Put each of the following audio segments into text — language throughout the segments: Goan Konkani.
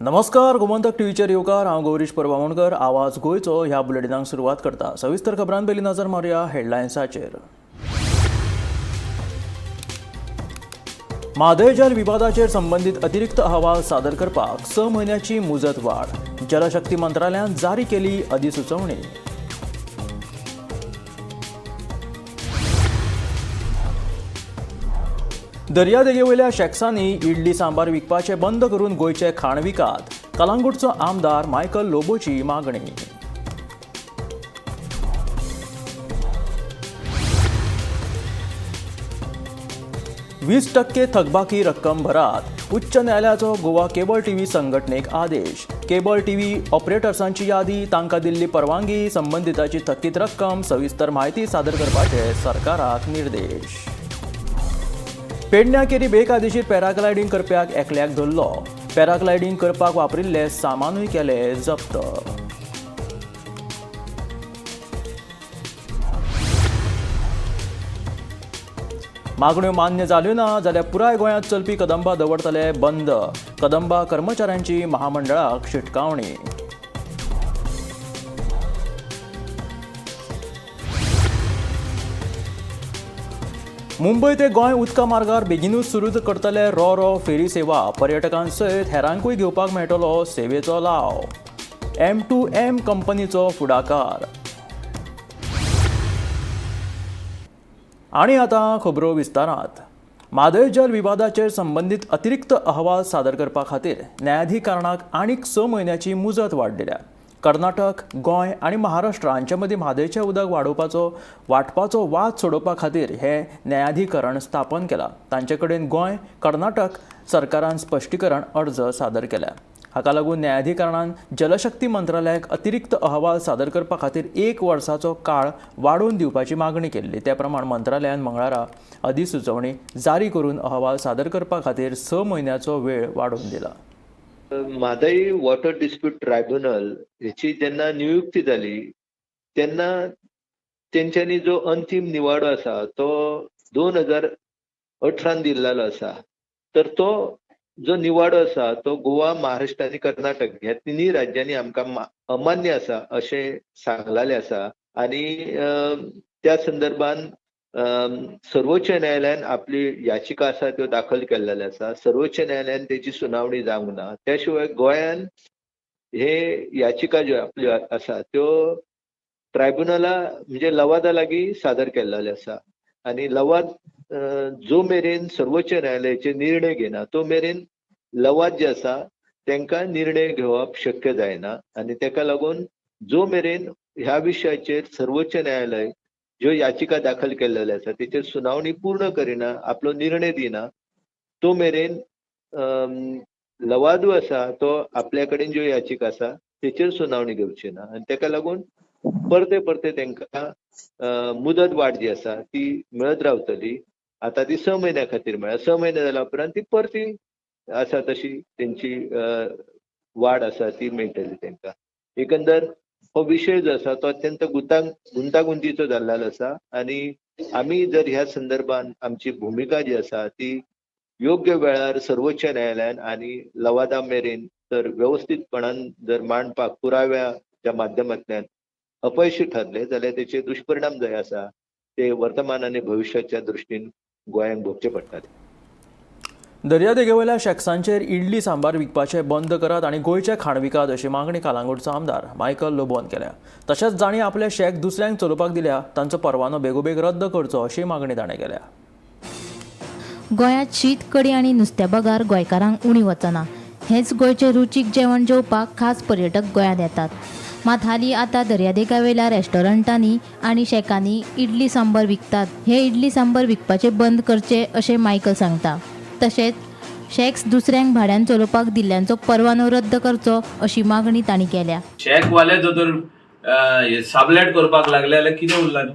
नमस्कार, गोमंतक टीव्हीचेर येवकार. हांव गौरीश परब आमोणकर. आवाज गोंयचो ह्या बुलेटिनाक सुरवात करता. सविस्तर खबरां पयलीं नजर मारुया हेडलायन्साचेर. म्हादय जल विवादाचेर संबंदीत अतिरिक्त अहवाल सादर करपाक 6 म्हयन्याची मुजत वाड. जलशक्ती मंत्रालयान जारी केली अधिसुचोवणी. दर्यादेगेवयल्या शॅक्सांनी इडली सांबार विकपाचें बंद करून गोंयचें खाण विकात, कलांगूटचो आमदार मायकल लोबोची मागणी. 20% थकबाकी रक्कम भरात, उच्च न्यायालयाचो गोवा केबल टीव्ही संघटनेक आदेश. केबल टीव्ही ऑपरेटर्सांची यादी, तांकां दिल्ली परवानगी, संबंदिताची थकीत रक्कम, सविस्तर म्हायती सादर करपाचे सरकाराक निर्देश. पेडण्या केरी बेकायदेशीर पॅराग्लायडींग करप्याक एकल्याक धरलो. पॅराग्लायडींग करपाक वापरिल्ले सामानूय केले जप्त. मागण्यो मान्य जाल्यो ना जाल्यार पुराय गोंयांत चलपी कदंबा दवरतले बंद. कदंबा कर्मचाऱ्यांची महामंडळाक शिटकावणी. मुंबय ते गोंय उदका मार्गार बेगिनूच सुरू करतले रो रो फेरी सेवा. पर्यटकां सयत हेरांकूय घेवपाक मेळटलो सेवेचो लाव. M2M कंपनीचो फुडाकार. आनी आतां खबरो विस्तारांत. म्हादय जल विवादाचेर संबंदीत अतिरिक्त अहवाल सादर करपा खातीर न्यायाधिकरणाक आनीक 6 म्हयन्याची मुजत वाड दिल्या. कर्नाटक, गोंय आनी महाराष्ट्र हांचे मदीं म्हादयचें उदक वांटपाचो वाद सोडोवपा खातीर हें न्यायाधिकरण स्थापन केलां. तांचे कडेन गोंय, कर्नाटक सरकारान स्पश्टीकरण अर्ज सादर केल्या. हाका लागून न्यायाधिकरणान जलशक्ती मंत्रालयाक अतिरिक्त अहवाल सादर करपा खातीर 1 वर्साचो काळ वाडोवन दिवपाची मागणी केल्ली. ते प्रमाण मंत्रालयान मंगळारा अधिसुचोवणी जारी करून अहवाल सादर करपा खातीर 6 म्हयन्याचो वेळ वाडोवन दिला. म्हादय वॉटर डिस्प्यूट ट्रायब्युनल हेची जेन्ना नियुक्ती जाली तेन्ना तेंच्यांनी जो अंतीम निवाडो आसा तो 2018 दिल्लो आसा. तर तो जो निवाडो आसा तो गोवा, महाराष्ट्र आनी कर्नाटक ह्या तिनूय राज्यांनी आमकां अमान्य आसा अशें सांगलेलें आसा. आनी त्या संदर्भान सर्वोच्च न्यायालयान आपली याचिका आसा त्यो दाखल केल्लेले आसा. सर्वोच्च न्यायालयान तेची सुनावणी जावंक ना. त्या शिवाय गोंयान हे याचिका ज्यो आपल्यो आसा त्यो ट्रायब्युनला म्हणजे लवादा लागीं सादर केल्लेले आसा. आनी लवाद जो मेरेन सर्वोच्च न्यायालयाचे निर्णय घेना तो मेरेन लवाद जे आसा तांकां निर्णय घेवप शक्य जायना. आनी ताका लागून जो मेरेन ह्या विशयाचेर सर्वोच्च न्यायालय ज्यो याचिका दाखल केल्लेल्यो आसा तेचेर सुनावणी पूर्ण करिना, आपलो निर्णय दिना, तो मेरेन लवादू आसा तो आपल्या कडेन ज्यो याचिका आसा तेचेर सुनावणी घेवची ना. आनी ताका लागून परते परते तांकां मुदत वाड जी आसा ती मेळत रावतली. आतां ती 6 म्हयन्या खातीर मेळ्ळ्या. 6 म्हयने जाल्या उपरांत ती परती आसा तशी तेंची वाड आसा ती मेळटली तांकां. एकंदर हो विशय जो आसा तो अत्यंत गुंतागुंतीचो जाल्लो आसा. आनी आमी जर ह्या संदर्भान आमची भुमिका जी आसा ती योग्य वेळार सर्वोच्च न्यायालयान आनी लवादा मेरेन तर वेवस्थीतपणान जर मांडपाक पुराव्याच्या माध्यमांतल्यान अपयशी ठरले जाल्यार तेचे दुश्परिणाम जे आसा ते वर्तमान आनी भविश्याच्या दृश्टीन गोंयांक भोगचे पडटाले. दर्यादेगेवयल्या शॅक्सांचेर इडली सांबार विकपाचें बंद करात आनी गोंयचें खाण विकात अशी मागणी कालांगूटचो आमदार मायकल लोबोन केल्या. तशेंच जांणी आपले शॅक दुसऱ्यांक चलोवपाक दिल्या तांचो परवानो बेगोबेग रद्द करचो अशी मागणी ताणें केल्या. गोंयांत शीत, कडी आनी नुस्त्या बगार गोंयकारांक उणी वचना. हेंच गोंयचें रुचीक जेवण जेवपाक खास पर्यटक गोंयांत येतात. मात हालीं आतां दर्यादेगावेल्या रेस्टॉरंटांनी आनी शॅकांनी इडली सांबर विकतात. हे इडली सांबर विकपाचें बंद करचें अशें मायकल सांगता. तशेंच शॅक्स दुसऱ्यांक भाड्यान चलोवपाक दिल्ल्यांचो परवानो रद्द करचो अशी मागणी तांणी केल्या. शॅकवाले जर तर साबलेट करपाक लागले जाल्यार कितें उरला न्ही?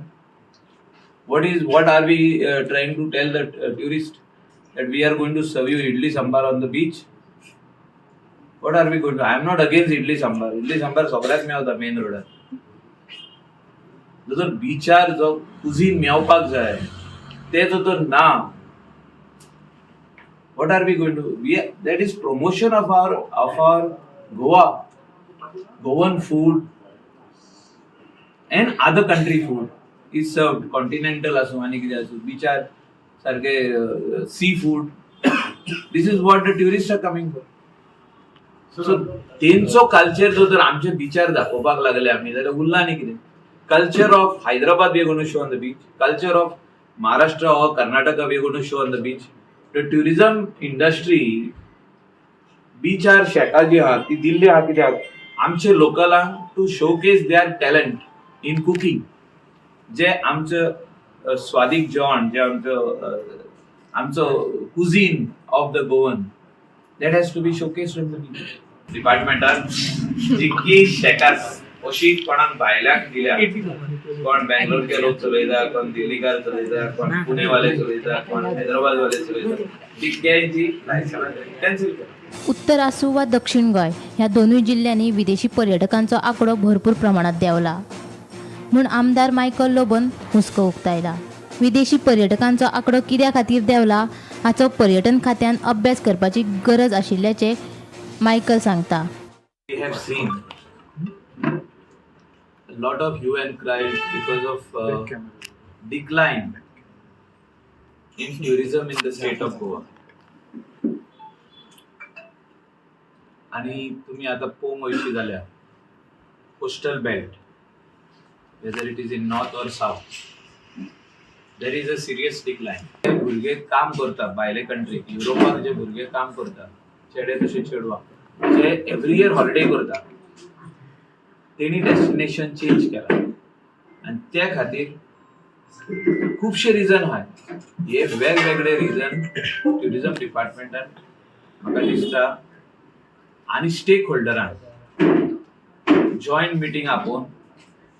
What are we trying to tell the tourist that we are going to serve you idli sambar on the beach? What are we going to? I am not against idli sambar. Idli sambar सगळ्याक मेवता मेन रोडार. जर बिचार जो कुझीन मेवपाक जाय ते जर तर ना What are we going to we that is promotion of our Goa, Goan food and other country food is served. Continental आसूं आनी कितें आसूं, बिचार सारके sea food. This is what the tourist are coming for. So तेंचो कल्चर जो जर आमच्या बिचार दाखोवपाक लागले आमी जाल्यार उरला न्ही कितें. Culture of Hyderabad we gonna show on the beach, culture of Maharashtra or Karnataka we gonna show on the beach. The tourism industry बिचार शॅकां जी आहा ती दिल्ली आहा कित्याक आमचे लोकलांक to showcase their talent in cooking. जे आमचं स्वादीक जेवण, जे आमचं आमचो cuisine of the Goan, that has to be showcase on the beach. डिपार्टमेंटान जितकी शॅकां अशी कोणाक भायल्याक दिल्या, कोण बेंगलोरचे लोक चलयता, कोण दिल्लीकार चलयता, कोण पुणेवाले चलयता, कोण हैदराबादवाले चलयता, तितक्यांची लायसनां कॅन्सल केला. उत्तर आसूं वा दक्षिण गोंय, ह्या दोनूय जिल्ल्यांनी विदेशी पर्यटकांचो आंकडो भरपूर प्रमाणात देंवला म्हूण आमदार मायकल लोबोन हुस्को उक्तायला. विदेशी पर्यटकांचो आंकडो कित्या खातीर देंवला हाचो पर्यटन खात्यान अभ्यास करपाची गरज आशिल्ल्याचें मायकल सांगता. We have seen a lot of hue and cries because of decline in tourism in the state of Goa. आणि तुम्ही आता पळोवंक वयशी जाल्यार coastal belt, whether it is in north or south, there is a serious decline. भुरगे काम करता भायले कंट्रीक, युरोपाक जे भुरगे काम करता, चेडे तशे चेडवां जे एवरी इयर हॉलिडे करता, तेणी डेस्टिनेशन चेंज केला आनी त्या खातीर खुबशे रिजन आहात. हे वेगवेगळे रिजन ट्युरिजम डिपार्टमेंटान म्हाका दिसता आनी स्टेक होल्डरान जॉयंट मिटींग आपोवन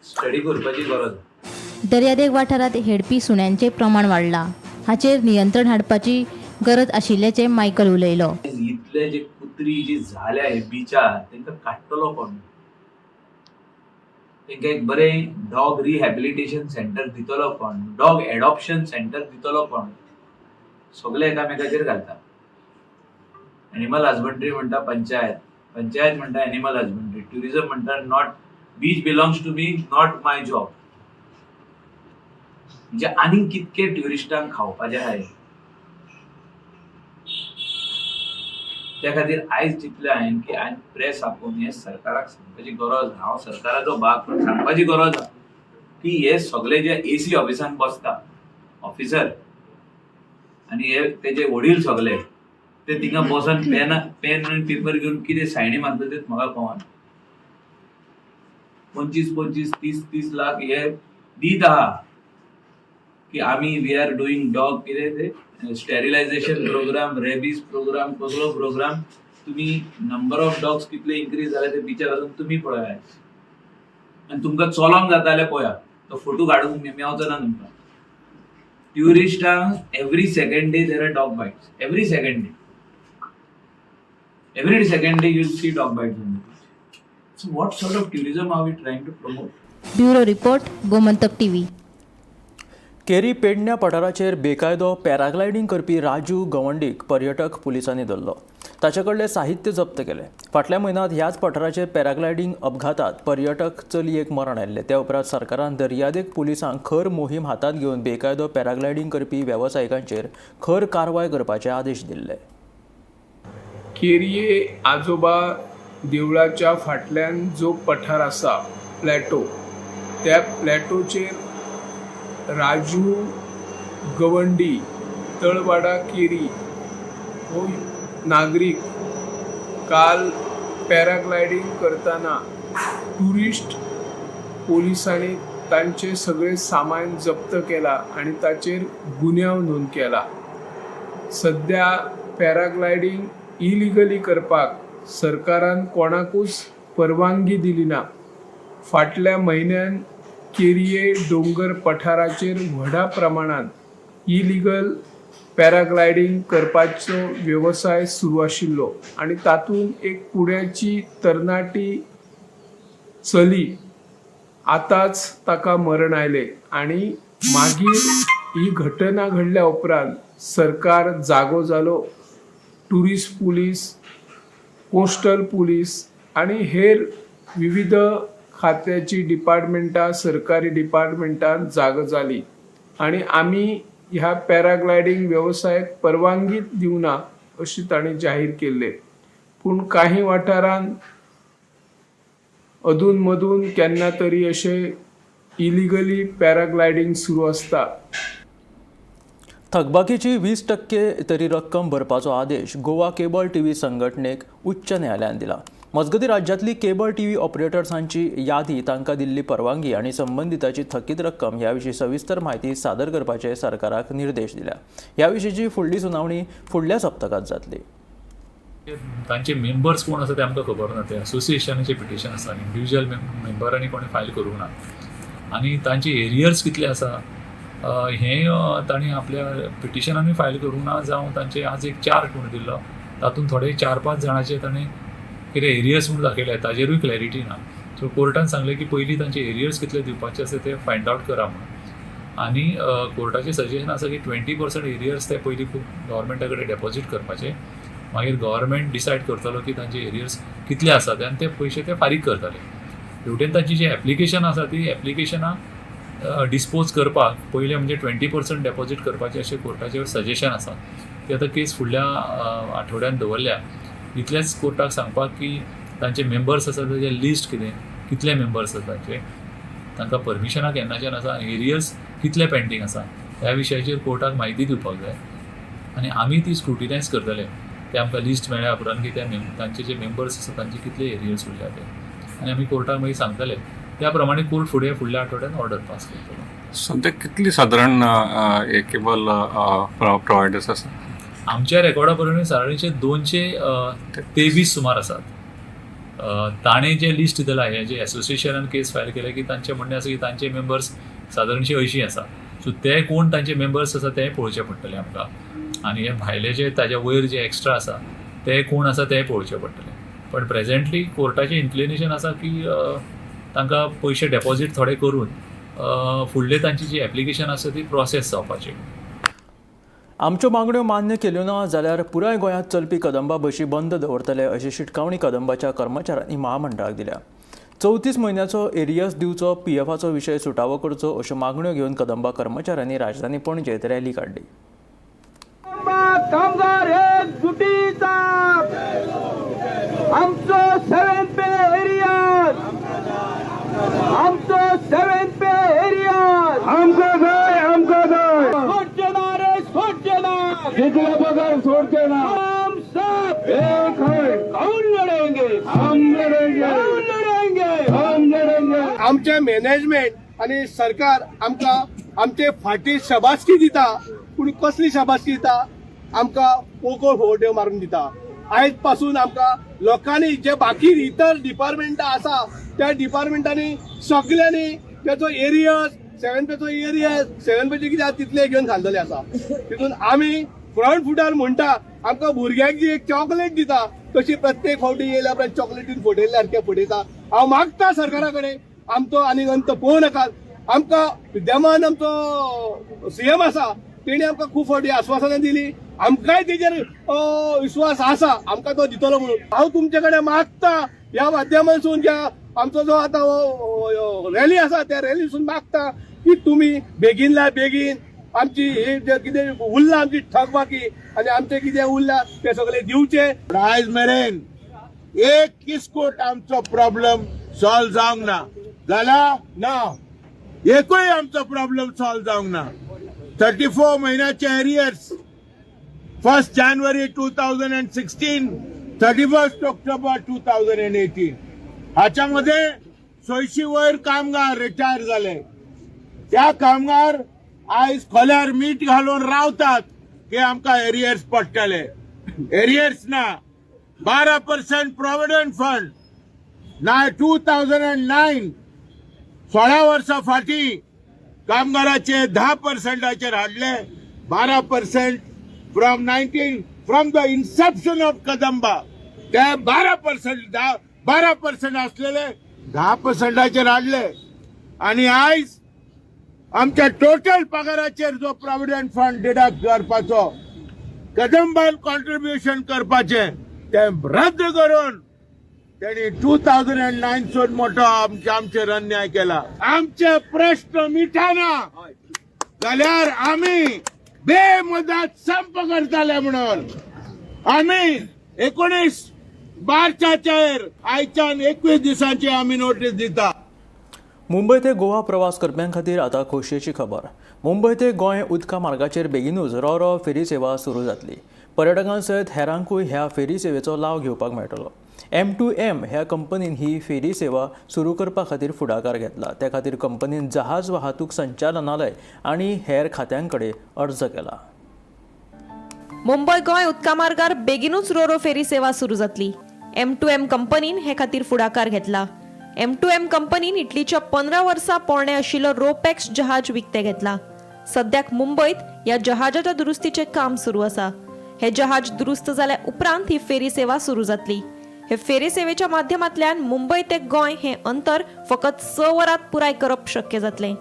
स्टडी करपाची गरज आसा. दर्यादेग वाठारांत हेडपी सुण्यांचें प्रमाण वाडलां, हाचेर नियंत्रण हाडपाची गरज आशिल्ल्याचें मायकल उलयलो. इतले जे कुत्री जी झाल्या हे बिचार, तांकां काडटलो कोण? तांकां एक बरें डॉग रिहॅबिलिटेशन सेंटर दितलो कोण? डॉग एडॉप्शन सेंटर दितलो कोण? सगळे एकामेकाचेर घालता. एनिमल हजबंड्री म्हणटा पंचायत, पंचायत म्हणटा एनिमल हजबंड्री, ट्युरिझम म्हणटा not beach belongs to me, not my job. म्हणजे आनीक कितके ट्युरिस्टांक खावपाचें आहाय? त्या खातीर आयज चिंतलें हांवें की हांवें प्रेस आपोवन हें सरकाराक सांगपाची गरज. हांव सरकाराचो भाग, पूण सांगपाची गरज आहा की हे सगळे जे एसी ऑफिसान बसता ऑफिसर आनी हे तेजे वडील सगळे ते थिंगा बसून पेन आनी पेपर घेवन कितें सायनी मारता तेच म्हाका कळना. 25-25, 30-30 लाख हे दीत आहा की आमी we are doing dog कितें ते स्टेरिलायझेशन प्रोग्राम, रेबीज प्रोग्राम, कसलो प्रोग्राम. तुमी नंबर ऑफ डॉग्स कितले इन्क्रीज जाले ते बिचार वचून तुमी पळयात आनी तुमकां चलोंक जाता जाल्यार पळया, तो फोटो काडूंक मेवचो ना तुमकां. ट्युरिस्टांक every second day there are dog bites. Every second day, every second day you see dog bites on the beach. So what sort of tourism are we trying to promote? Bureau report, Gomantak TV. केरी पेडण्या पठाराचेर बेकायदो पॅराग्लायडींग करपी राजू गवंडीक पर्यटक पुलिसांनी धरलो. ताचे कडलें साहित्य जप्त केलें. फाटल्या म्हयन्यांत ह्याच पठाराचेर पॅराग्लायडींग अपघातांत पर्यटक चलयेक मरण आयिल्लें. त्या उपरांत सरकारान दर्यादेग पुलिसांक खर मोहीम हातांत घेवन बेकायदो पॅराग्लायडींग करपी वेवसायिकांचेर खर कारवाय करपाचे आदेश दिल्ले. केरये आजोबा देवळाच्या फाटल्यान जो पठार आसा, प्लॅटो, त्या प्लॅटोचेर राजू गवंडी, तळवाडा, केरी हो नागरीक काल पॅराग्लायडींग करतना ट्युरिस्ट पोलिसांनी तांचें सगळें सामान जप्त केलां आनी ताचेर गुन्यांव नोंद केला. सद्या पॅराग्लायडींग इलिगली करपाक सरकारान कोणाकूच परवानगी दिली ना. फाटल्या म्हयन्यान केरये दोंगर पठाराचेर व्हडा प्रमाणात इलिगल पॅराग्लायडींग करपाचो वेवसाय सुरू आशिल्लो आनी तातूंत एक पुण्याची तरणाटी चली आतांच ताका मरण आयलें. आनी मागीर ही घटना घडल्या उपरांत सरकार जागो जालो. टुरिस्ट पुलीस, कोस्टल पुलीस आनी हेर विविध खात्याची डिपार्टमेंटां, सरकारी डिपार्टमेंटां जागो जाली आनी आमी ह्या पॅराग्लायडींग वेवसायाक परवानगीच दिवना अशी तांणी जाहीर केल्लें. पूण काही वाठारांत अदून मदून केन्ना तरी अशें इलिगली पॅराग्लायडींग सुरू आसता. थकबाकीची 20% तरी रक्कम भरपाचो आदेश गोवा केबल टीव्ही संघटनेक उच्च न्यायालयान दिला. मजगतीं, राज्यांतली केबल टीव्ही ऑपरेटर्सांची यादी, तांकां दिल्ली परवानगी आनी संबंदिताची थकीत रक्कम ह्या विशीं सविस्तर म्हायती सादर करपाचे सरकाराक निर्देश दिल्या. ह्या विशींची फुडली सुनावणी फुडल्या सप्तकांत जातली. तांचे मेंबर्स कोण आसा ते आमकां खबर ना. ते असोसिएशनाचें पिटिशन आसा, इंडिविज्युअल मेंबरांनी कोणें फायल करूंक ना आनी तांचे एरियर्स कितले आसा हें तांणी आपल्या पिटिशनानूय फायल करूंक ना. जावं तांचे आज एक चार्ट म्हूण दिल्लो, तातूंत थोडे चार पांच जाणांचे ताणें कितें एरियर्स म्हूण दाखयले, ताजेरूय क्लॅरिटी ना. सो कोर्टान सांगलें की पयलीं तांचे एरियर्स कितले दिवपाचे आसा ते फायंड आवट करा म्हणून. आनी कोर्टाचें सजेशन आसा की 20% एरियर्स ते पयलीं गव्हर्मेंटा कडेन डेपॉजीट करपाचे, मागीर गव्हर्मेंट डिसायड करतलो की तांचे एरियर्स कितले आसा ते आनी ते पयशे ते फारीक करतले. हेवटेन तांची जी एप्लिकेशन आसा ती एप्लिकेशनां डिस्पोज करपाक पयलें म्हणजे 20% डेपॉजीट करपाचें अशें कोर्टाचें सजेशन आसा. ती आतां केस फुडल्या आठवड्यान दवरल्या. इतलेंच कोर्टाक सांगपाक की तांचे मेंबर्स आसा ताजें लिस्ट कितें, कितले मेंबर्स आसा तांचे, तांकां परमिशनां केन्नाच्यान आसा आनी एरियर्स कितले पेंडींग आसा ह्या विशयाचेर कोर्टाक म्हायती दिवपाक जाय आनी आमी ती स्क्रुटिनायज करतले ते आमकां लिस्ट मेळ्ळ्या उपरांत की त्या तांचे जे मेंबर्स आसा तांचे कितले एरियर्स उरल्या ते आनी आमी कोर्टाक मागीर सांगतले. त्या प्रमाणे कोर्ट फुडें फुडल्या आठवड्यान ऑर्डर पास करतलो. सद्याक कितली सादारण हे केबल प्रोवायडर्स आसा? आमच्या रेकॉर्डा प्रमाणे सादारणशे 223 सुमार आसात. ताणें जें लिस्ट दिलां, हें जें एसोसिएशनान केस फायल केल्या की तांचें म्हणणें आसा की तांचे मेंबर्स सादारणशे 80 आसा. सो ते कोण तांचे मेंबर्स आसा तें पळोवचें पडटलें आमकां आनी हे भायले जे ताज्या वयर जे एक्स्ट्रा आसा ते कोण आसा तें पळोवचें पडटलें. पण प्रेजेंटली कोर्टाचें इन्क्लिनेशन आसा की तांकां पयशे डेपॉजीट थोडे करून फुडले तांची जी एप्लिकेशन आसा ती प्रोसेस जावपाची. आमच्यो मागण्यो मान्य केल्यो ना जाल्यार पुराय गोंयांत चलपी कदंबा बशी बंद दवरतले अशी शिटकावणी कदंबाच्या कर्मचाऱ्यांनी महामंडळाक दिल्या. 34 म्हयन्याचो एरियस दिवचो, पीएफाचो विशय सुटावो करचो अश्यो मागण्यो घेवन कदंबा कर्मचाऱ्यांनी राजधानी पणजेत रॅली काडली. कामगार एकजुटीचा, आमचो सेवन पे एरियर, आमचो सेवन पे एरियर आमकां जाय, आमकां जाय. सोडचे ना रे, सोडचे ना. जितले पगार सोडचे ना. हम सब एक है. कौन लढेंगे? हम लढेंगे. कौन लढेंगे? हम लढेंगे. आमचे मॅनेजमेंट आणि सरकार आमकां आमचे फाटी शबासकी दिता, पूण कसली शबासकी दिता? आमकां पोकळ फुगोट्यो मारून दिता. आयज पासून आमकां लोकांनी जे बाकी इतर डिपार्टमेंटां आसा त्या डिपार्टमेंटांनी सगल्यांनी तेचो एरियर्स, सेवन पेचो एरियर्स, सेवन पेचे कितें आसा तितले घेवन घालतले आसा. तितून आमी फ्रंट फुटार म्हणटा, आमकां भुरग्यांक जी एक चॉकलेट दिता तशी प्रत्येक फावटी येयल्या उपरांत चॉकलेटीन फटयल्ल्या सारकें फटयता. हांव मागता सरकारा कडेन, आमचो आनी अंत पळोवं नाकात. आमकां विद्यमान आमचो सीएम आसा, तेणी आमकां खूब फावटी आस्वासनां दिली. आमकांय तेजेर विश्वास आसा, आमकां तो दितलो म्हणून. हांव तुमचे कडेन मागता, ह्या माध्यमांसून, ज्या आमचो जो आतां रॅली आसा त्या रॅलीसून मागता की तुमी बेगीनल्या बेगीन आमची ही जे कितें उरला आमची थकबाकी आनी आमचें कितें उरला तें सगळें दिवचें. आयज मेरेन एक किस्कूट आमचो प्रॉब्लेम सॉल्व जावंक ना. जाला ना, एकूय आमचो प्रॉब्लेम सॉल्व जावंक ना. 34 म्हयन्याचे arrears, 1 January 2016, 31 October 2018, हाच्यामध्ये 100 वयर कामगार रिटायर झाले. त्या कामगार आयज खोल्यार मीठ घालून रावतात की आमकां एरियर्स पडटले. एरियर्स ना. 12% प्रॉव्हिडंट फंड ना. 2009, 16 वर्सां फाटीं कामगाराचे 10 पर्संटाचेर हाडले. 12% from the inception of Kadamba, ते 12%, 10, 12% असलेले 10 पर्संटाचेर हाडले आणि आयज आमच्या टोटल पगाराचेर जो प्रॉव्हिडंट फंड डिडक्ट करपाचो कदंबान कॉन्ट्रिब्युशन करपाचें तें रद्द करून त्यांनी 2009 सून मोठो आमचेर अन्याय केला. आमचे प्रश्न मिटाना जाल्यार आमी बेमुदत संप करतले म्हणून आमी 19 मार्चाचेर आयच्यान 21 दिसांची आमी नोटीस दिता. मुंबय ते गोवा प्रवास करप्यां खातीर आतां खोशयेची खबर. मुंबय ते गोंय उदका मार्गाचेर बेगीनूच रोरो फेरी सेवा सुरू जातली. पर्यटकां सयत हेरांकूय ह्या फेरी सेवेचो लाव घेवपाक मेळटलो. M2M ह्या कंपनीन ही फेरी सेवा सुरू करपा खातीर फुडाकार घेतला. त्या खातीर कंपनीन जहाज वाहतूक संचालनालय आनी हेर खात्यां कडेन अर्ज केला. मुंबय गोंय उदका मार्गार बेगिनूच रोरो फेरी सेवा सुरू जातली. M2M कंपनीन हे खातीर फुडाकार घेतला. M2M कंपनीन इटलीच्या 15 वर्सां पोरणें आशिल्लो रोपॅक्स जहाज विकतें घेतला. सद्याक मुंबयत ह्या जहाजाच्या दुरुस्तीचें काम सुरू आसा. हे जहाज दुरुस्त जाल्या उपरांत ही फेरी सेवा सुरू जातली. हे फेरी सेवेच्या माध्यमांतल्यान मुंबय ते गोंय हें अंतर फकत 6 वरांत पुराय करप शक्य जातलें.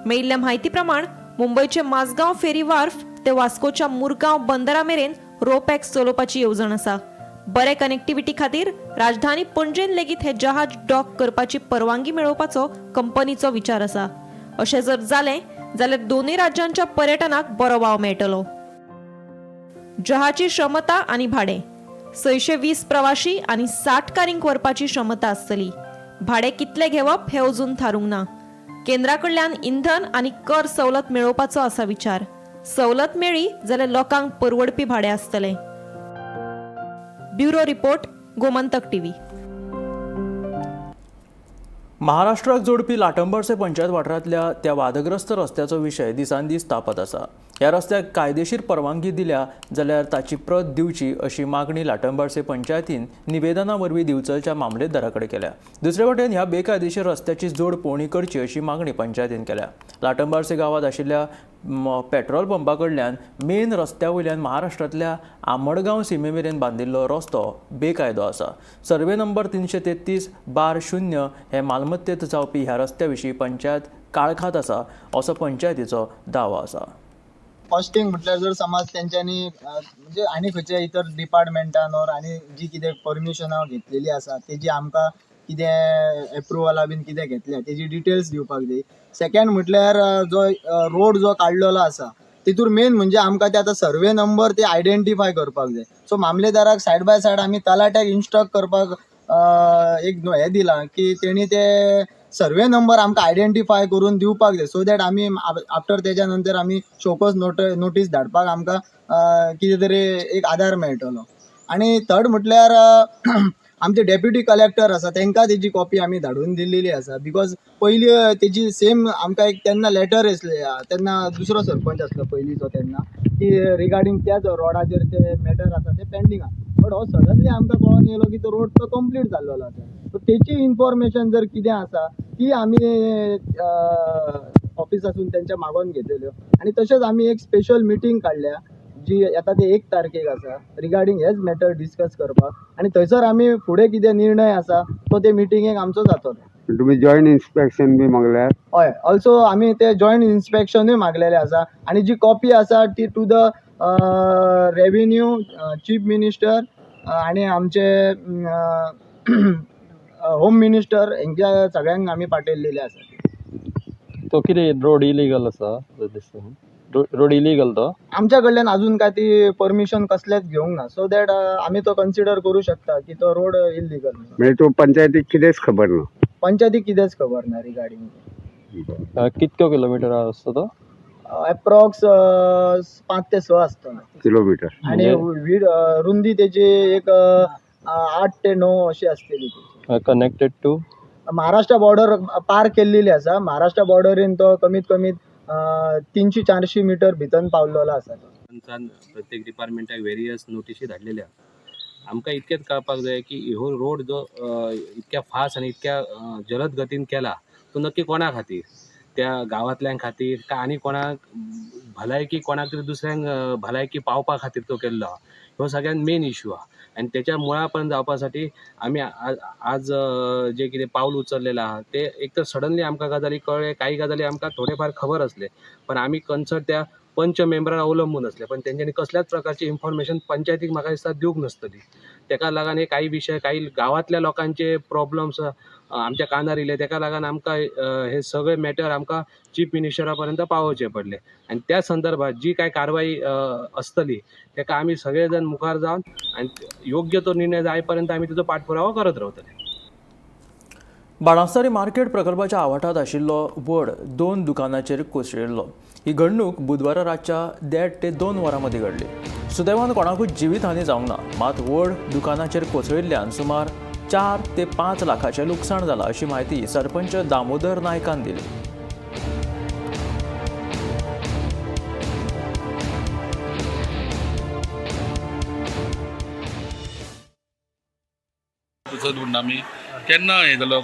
मेळिल्ल्या म्हायती प्रमाण मुंबयचे माझगांव फेरी वार्फ ते वास्कोच्या मुरगांव बंदरा मेरेन रोपॅक्स चलोवपाची येवजण आसा. बरे कनेक्टिव्हिटी खातीर राजधानी पणजेन लेगीत हे जहाज डॉक करपाची परवानगी मेळोवपाचो कंपनीचो विचार आसा. अशें जर जालें जाल्यार दोनूय राज्यांच्या पर्यटनाक बरो वाव मेळटलो. जहाची क्षमता आनी भाडें 620 प्रवाशी आनी 60 कारींक व्हरपाची क्षमता आसतली. भाडें कितलें घेवप हें अजून थारूंक ना. केंद्रा कडल्यान इंधन आनी कर सवलत मेळोवपाचो आसा विचार. सवलत मेळ्ळी जाल्यार लोकांक परवडपी भाडें आसतलें. Bureau report, Gomantak TV. महाराष्ट्राक जोडपी लाटंबार्से पंचायत वाठारांतल्या त्या वादग्रस्त रस्त्याचो विशय दिसान दीस तापत आसा. ह्या रस्त्याक कायदेशीर परवानगी दिल्या जाल्यार ताची प्रत दिवची अशी मागणी लाटंबार्से पंचायतीन निवेदना वरवीं दिवचलच्या मामलेदारा कडेन केल्या. दुसरे वटेन ह्या बेकायदेशीर रस्त्याची जोड पोवणी करची अशी मागणी पंचायतीन केल्या. लाटंबार्से गांवांत आशिल्ल्या पेट्रोल पंपा कडल्यान मेन रस्त्या वयल्यान महाराष्ट्रांतल्या आमडगांव सिमे मेरेन बांदिल्लो रस्तो बेकायदो आसा. सर्वे नंबर 333/0 हे मालमत्तेत जावपी ह्या रस्त्या विशीं पंचायत काळखात आसा असो पंचायतीचो दावो आसा. फर्स्ट थिंग म्हटल्यार जर समज तेंच्यांनी म्हणजे आनी खंयच्या इतर डिपार्टमेंटान ऑर आनी जी कितें परमिशनां घेतलेली आसा तेजी आमकां कितें एप्रुवलां बीन कितें घेतल्या तेजी डिटेल्स दिवपाक जाय. सेकंड म्हटल्यार जो रोड जो काडलेलो आसा तितूर मेन म्हणजे आमकां ते आतां सर्वे नंबर ते आयडेंटिफाय करपाक जाय. सो मामलेदाराक सायड बाय सायड आमी तलाट्याक इन्स्ट्रक्ट करपाक एक हें दिलां की तेणी ते सर्वे नंबर आमकां आयडेंटिफाय करून दिवपाक जाय, सो that आमी आफ्टर तेज्या नंतर आमी शोकॉज नोटीस धाडपाक आमकां कितें तरी एक आदार मेळटलो. आनी थर्ड म्हटल्यार आमचे डेप्युटी कलेक्टर आसा तांकां तेजी कॉपी आमी धाडून दिल्लेली आसा, because पयली तेजी सेम आमकां एक तेन्ना लेटर आसले, तेन्ना दुसरो सरपंच आसलो पयलींचो तेन्ना, की रिगार्डींग त्याच रोडाचेर ते मॅटर आसा ते पेंडींग आसा. बट हो सडनली आमकां कळोन येयलो की तो रोड तो कंप्लीट जाल्लो आसा. सो तेची इन्फॉर्मेशन जर कितें आसा ती आमी ऑफिसासून तेंच्या मागोवन घेतलेल्यो. आनी तशेंच आमी एक स्पेशल मिटींग काडल्या जी येता ते 1 तारखेक आसा रिगार्डींग हेच मॅटर डिस्कस करपाक, आनी थंयसर आमी फुडें कितें निर्णय आसा तो ते मिटिंगेक आमचो जातलो. तुमी जॉयंट इन्स्पेक्शन बी मागल्यार? हय, ऑल्सो आमी ते जॉयंट इन्स्पेक्शनूय मागलेलें आसा आनी जी कॉपी आसा ती to the revenue chief minister आनी आमचे होम मिनिस्टर हेंच्या सगळ्यांक आमी पाठयल्लेले आसा. तो कितें रोड इलिगल आसा दिसता, रोड इलिगल तो? आमच्या कडल्यान अजून काय ती परमिशन कसलेच घेवंक ना, सो that आमी तो कन्सिडर करूं शकता की तो रोड इलिगल. म्हणजे तो पंचायतीक कितेंच खबर ना? पंचायतीक कितेंच खबर ना रिगार्डींग. कितको किलोमिटर आसता तो? एप्रॉक्स 5 ते 6 आसतलो किलोमिटर. आनी रुंदी तेची एक 8 ते 9 अशी आसतली. कनेक्टेड टू महाराष्ट्र बॉर्डर पार केल्लेली आसा. महाराष्ट्र बॉर्डरीन तो कमीत कमी 300-400 मिटर भितर पावलेलो आसा. प्रत्येक डिपार्टमेंटाक वेरियस नोटिशी धाडलेल्या. आमकां इतकेंच कळपाक जाय की हो रोड जो इतक्या फास्ट आनी इतक्या जलद गतीन केला तो नक्की कोणा खातीर, त्या गांवांतल्यां खातीर काय आनी कोणाक भलायकी, कोणाक तरी दुसऱ्यांक भलायकी पावपा खातीर तो केल्लो आहा. हो सगळ्यात मेन इशू आहा. आनी तेच्या मुळा पर्यंत जावपा साठी आमी आज जे कितें पावल उचललेलें आहा ते एक तर सडनली आमकां गजाली कळ्ळे, काही गजाली आमकां थोडे फार खबर आसले, पण आमी कन्सर्ट त्या पंच मेंबरार अवलंबून आसले, पण तेंच्यांनी कसल्याच प्रकारची इन्फॉर्मेशन पंचायतीक म्हाका दिसता दिवंक नासतली. तेका लागून हे काही विशय काही गांवांतल्या लोकांचे प्रॉब्लम्स आमच्या कानार येयले, तेका लागून आमकां हे सगळे मॅटर आमकां चीफ मिनिस्टरा पर्यंत पावोवचे पडले. आनी त्या संदर्भात जी काय कारवाई आसतली तेका आमी सगळे जाण मुखार जावन आनी योग्य तो निर्णय जाय पर्यंत आमी तेजो पाठपुरावो करत रावतले. बाणासतारी मार्केट प्रकल्पाच्या आवाठांत आशिल्लो वड 2 दुकानाचेर कोसळिल्लो. ही घडणूक बुधवारा रातच्या 1:30 ते 2 वरां मदीं घडली. सुदैवान कोणाकूच जिवीत हानी जावंक ना, मात वड दुकानाचेर कोसळिल्ल्यान सुमार 4 ते 5 लाखाचें लुकसाण जालां अशी म्हायती सरपंच दामोदर नायकान दिली. केन्ना हें जालो?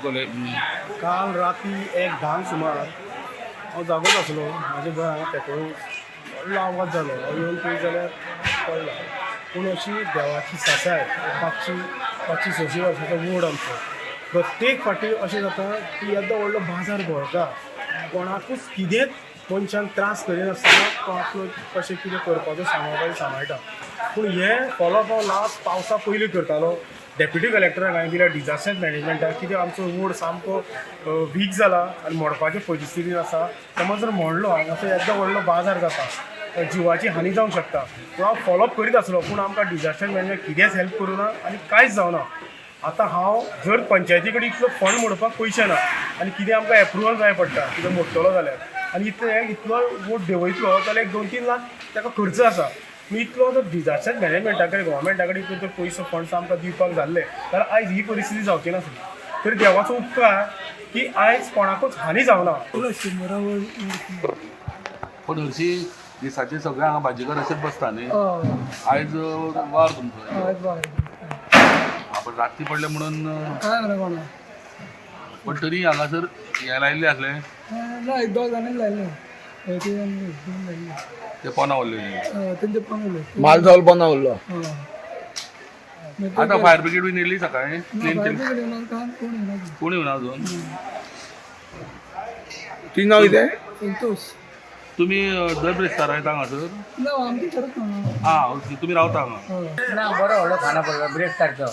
काल राती 1:10 सुमार हांव जागोच आसलो. म्हाज्या घरांत पेट्रोल व्हडलो आवाज जालो. हांव येवन पळयत जाल्यार पडला. पूण अशी देवाची सासाय 500-600 वर्सांचो वड आमचो. प्रत्येक फावटी अशें जाता की येदो व्हडलो बाजार भरता, कोणाकूच कितेंच मनशान त्रास करिनासतना तो आपलो कशें कितें करपाचो सांबाळपाचें सांबाळटा. पूण हें फॉलोअप हांव लास्ट पावसा पयलीं करतालो. डेप्युटी कलेक्टराक हांवें दिल्या डिजास्टर मॅनेजमेंटाक, कित्याक आमचो रोड सामको वीक जाला आनी मोडपाचे परिस्थितीन आसा. समज जर मोडलो हांगासर येदो व्हडलो बाजार जाता, जिवाची हानी जावंक शकता. पूण हांव फॉलोअप करीत आसलो, पूण आमकां डिजास्टर मॅनेजमेंट कितेंच हेल्प करूं ना आनी कांयच जावना. आतां हांव जर पंचायती कडेन इतलो फंड मोडपाक पयशे ना आनी कितें आमकां एप्रुवल जाय पडटा कितें मोडटलो जाल्यार, आनी इतले इतलो वोट देंवयतलो जाल्यार 1-2-3 लाख ताका खर्च आसा. इतलो जर डिजास्टर मॅनेजमेंटा कडेन गव्हर्मेंटा कडेन इतलो जर पयसो फंड्स आमकां दिवपाक जाल्ले जाल्यार आयज ही परिस्थिती जावची नासली. तरी देवाचो उपकार की आयज कोणाकूच हानी जावना. पूण हरशीं दिसाचे सगळे हांगा भाजीकार अशेंच बसता न्ही? आयज वार तुमचो? आपण राती पडले म्हणून पण तरी हांगासर हें लायिल्लें आसलें ना, 1-2 जाणांनी लायलें. ते पोना उरले, माल जावल पोना उरलो. आतां फायर ब्रिगेड बीन येयली सकाळीं क्लीन केली? कोण येवना अजून? तुजें नांव कितें? संतोष. तुमी दर ब्रेस्तारा येता हांगासर? आं, तुमी रावता हांगा? ना, बरो व्हडलो खाना पडलो ब्रेस्तारचो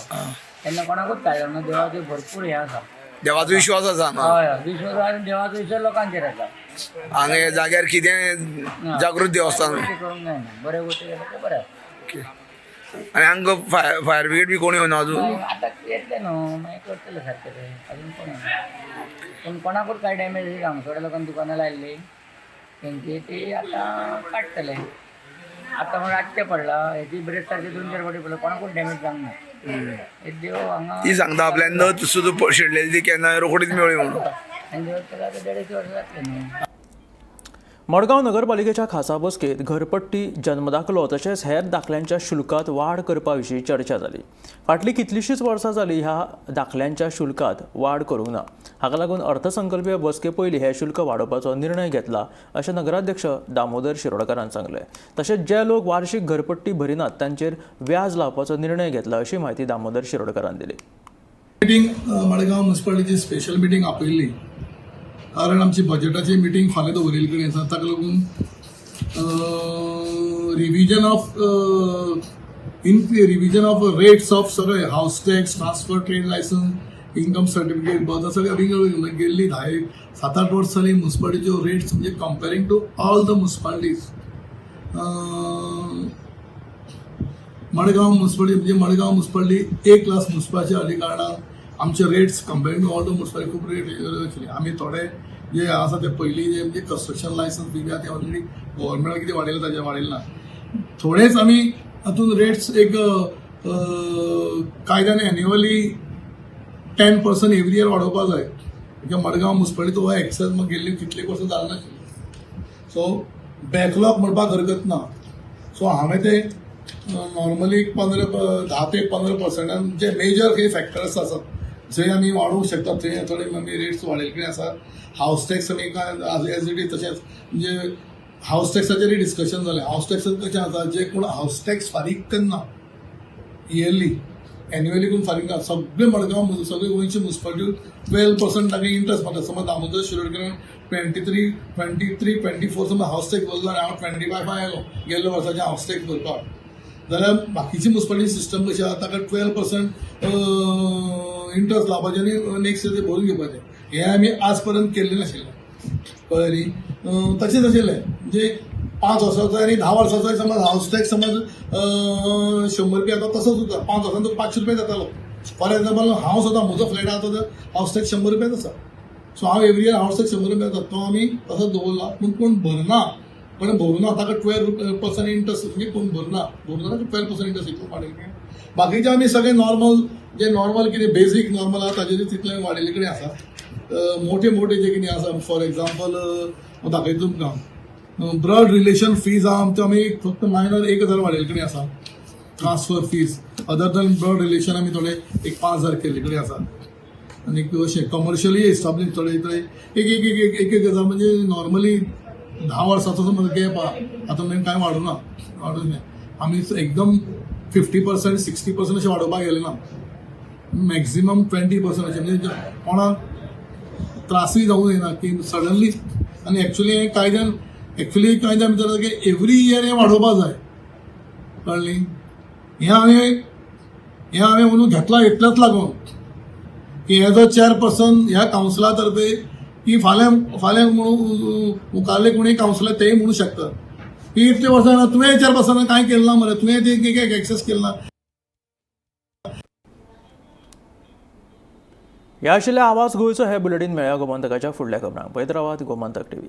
तेन्ना कोणाकूच काडलो ना. देवाचेर भरपूर हें आसा, देवाचो विश्वास आसा. हय, विश्वास आनी देवाचो विश्वास लोकांचेर आसा. हांगा जाग्यार कितें जागृत देवस्थान करूंक जायना, बरें गोश्टी केल्यार तें बरें. आनी हांगा फायर ब्रिगेड बी कोण येवना अजून? आतां येतलें न्हू, मागीर करतले सारकें तें. अजून कोण येवना, पूण कोणाकूच कांय डॅमेज जावंक. थोड्या लोकांक दुकानां लायिल्लीं तेंची ती आतां काडटले. आतां म्हण रातचें पडलां, हेची ब्रेस्तारचे 2-4 फावटी पडला, कोणाकूच डॅमेज जावंक ना. देव हांगा ती सांगता आपल्यान नथ सुद्दां शेणलेली ती केन्ना रोखडीच मेळ्ळी म्हणून. आनी देव ताका आतां 150 वर्सां जातलीं न्हू. मडगांव नगरपालिकेच्या खासा बसकेत घरपट्टी, जन्मदाखलो तशेंच हेर दाखल्यांच्या शुल्कात वाड करपा विशीं चर्चा जाली. फाटलीं कितलींशींच वर्सां जालीं ह्या दाखल्यांच्या शुल्कात वाड करूंक ना. हाका लागून अर्थसंकल्पीय बसके पयलीं हें शुल्क वाडोवपाचो निर्णय घेतला अशें नगराध्यक्ष दामोदर शिरोडकारान सांगलें. तशेंच जे लोक वार्षिक घरपट्टी भरिनात तांचेर व्याज लावपाचो निर्णय घेतला अशी म्हायती दामोदर शिरोडकारान दिली. मिटींग मडगांव म्युनिसिपालिटीची स्पेशल मिटींग आपयल्ली, कारण आमची बजेटाची मिटींग फाल्यां दवरिल्ली कडेन आसा. ताका लागून रिविजन ऑफ रेट्स ऑफ सगळे house tax, transfer, trade licence, income certificate, birth सगळे विंगड गेल्ली 7-8 वर्सां जालीं म्युनिसिपालिटीच्यो रेट्स म्हणजे comparing to all the municipalities Madgaon municipality म्हणजे मडगांव म्युनिसिपालिटी एक क्लास म्युनिसिपालिटी जाल्ल्या कारणान आमचे rates comparing to all the municipality खूब रेट आशिल्ले. आमी थोडे जे आसा ते पयलीं जे म्हणजे कन्स्ट्रक्शन लायसन्स बी ते ऑलरेडी गव्हर्मेंटान कितें वाडयलें ताजेर वाडयलें ना. थोडेच आमी हातूंत रेट्स एक कायद्यान एन्युअली 10% एवरी इयर वाडोवपाक जाय. कित्याक मडगांव म्युनिसिपालिटी हो एक्सेस मागीर गेल्ली कितले वर्सां जालें नाशिल्लें. सो बॅकलॉग म्हणपाक हरकत ना. सो हांवें ते नॉर्मली 10 ते 15% जे मेजर खंय फॅक्टर्स आसात जंय आमी वाडोवंक शकता थंय थोडे आमी रेट्स वाडयले कडेन आसा. हावस टॅक्स आमी एज it is तशेंच म्हणजे हावस टॅक्साचेरूय डिस्कशन जालें. हावस टॅक्साचें कशें आसा, जे कोण हावस टॅक्स फारीक करना इयरली. एन्युअली करून फारीक ना. सगळे मडगांव, सगळे गोंयचे मुन्सिपालिटी 12% ताका इंट्रस्ट मारता. समज दामोदर शिरोडकर 23, 23, 24 समज हावस टॅक्स भरलो आनी हांव 25 आयलो गेल्ल्या वर्साचे हावस टॅक्स भरपाक, जाल्यार बाकीची मुन्सिपालिटी सिस्टम कशी आसा, ताका 12% इंट्रस्ट लावपाचें आनी नेक्स्ट इयर ते भरून घेवपाचें. हें आमी आज पर्यंत केल्लें नाशिल्लें, कळ्ळें न्ही? तशेंच आशिल्लें, म्हणजे 5 वर्साचो आनी 10 वर्साचो समज हावस टॅक्स समज 100 रुपया जाता, तसोच उरता. 5 वर्सांत तो 500 रुपया जातालो. फॉर एग्जाम्पल, हांव सुद्दां म्हजो फ्लॅट आहा, तो हावस टॅक्स 100 रुपयाच आसा. सो हांव एवरी इयर हावस टॅक्स 100 रुपया जाता, तो आमी तसोच दवरला. पूण कोण भरना, पण भरूना ताका 12% इंट्रस्ट, म्हणजे कोण भरना, भरना 12% इंट्रस्ट इतलो वाडयले. बाकीचे आमी सगळे नॉर्मल, जे नॉर्मल कितें बेजीक नॉर्मल आहा ताजेर तितले वाडयल्ले कडेन आसा. मोठे मोठे जे कितें आसा, फॉर एग्जाम्पल हांव दाखयता तुमकां, ब्लड रिलेशन फीज आहा आमच्यो, आमी फक्त मायनर 1000 वाडयल्ले कडेन आसा. Transfer fees other than blood relation आमी थोडे एक 5000 केल्ले कडेन आसा. आनी अशें कमर्शियली एस्टाब्लीश थोडे थोडे एक एक एक एक एक एक हजार. म्हणजे नॉर्मली 10 वर्साचो समज गॅप आहा. आतां मेरेन कांय वाडूना, वाडूना. आमी एकदम 50%, 60% अशें वाडोवपाक गेले ना, मॅक्झिमम 20% अशें. म्हणजे कोणाक त्रासूय जावूं जायना की सडनली. आनी एक्चुली हें कायद्यान, एक्चुली कायद्या भितर की एवरी इयर हें वाडोवपाक जाय, कळ्ळें न्ही? हें हांवें म्हणून घेतला इतलेंच लागून की एज अ चेअरपर्सन ह्या कावन्सिला तर्फे की फाल्यां फाल्यां म्हणून मुखारले कोणूय कावन्सिलर तेय म्हणू शकता की इतले वर्सां तुवें चेअरपर्सनान कांय केलें ना मरे, तुवें ते एक्सेस केलें ना. ह्या आशिल्ल्या आवाज गोंयचो हे बुलेटीन. मेळया गोमंतकाच्या फुडल्या खबरांक. पळयत रावात गोमंतक टीव्ही.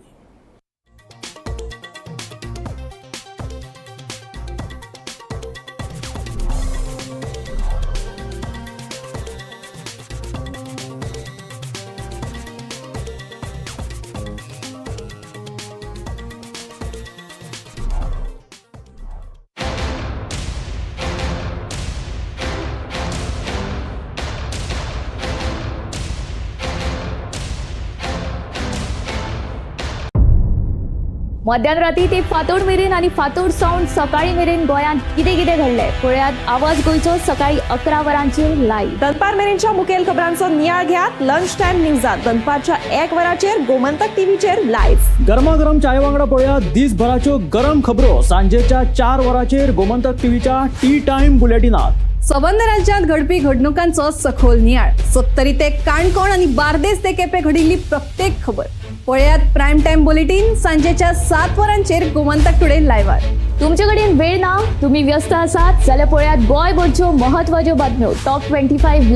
मध्यान राती ते फांतोड मेरेन आनी फांतोड सावन सकाळी मेरेन गोंयांत कितें कितें घडलें, पळयात आवाज गोंयचो सकाळी 11 वरांचेर लायव्ह. दनपार मेरेनच्या मुखेल खबरांचो नियाळ घेयात लंच टायम न्यूजात, दनपारच्या 1 वराचेर गोमंतक टीव्हीचेर लायव्ह. गरमागरम चाय वांगडा पळोवया दिसभराच्यो गरम खबरो सांजेच्या 4 वरांचेर गोमंतक टीव्हीच्या टी टायम बुलेटिनात. सबंद राज्यांत घडपी घडणुकांचो सखोल नियाळ, सत्तरी ते काणकोण आनी बार्देस ते केपें घडिल्ली प्रत्येक खबर पळयात प्रायम टायम बुलेटीन सांजेच्या 7 वरांचेर गोमंतक टुडे लायव्हार. तुमचे कडेन वेळ ना, तुम्ही व्यस्त आसात जाल्यार पळयात गोंयभरच्यो महत्वाच्यो बातम्यो टॉप 25.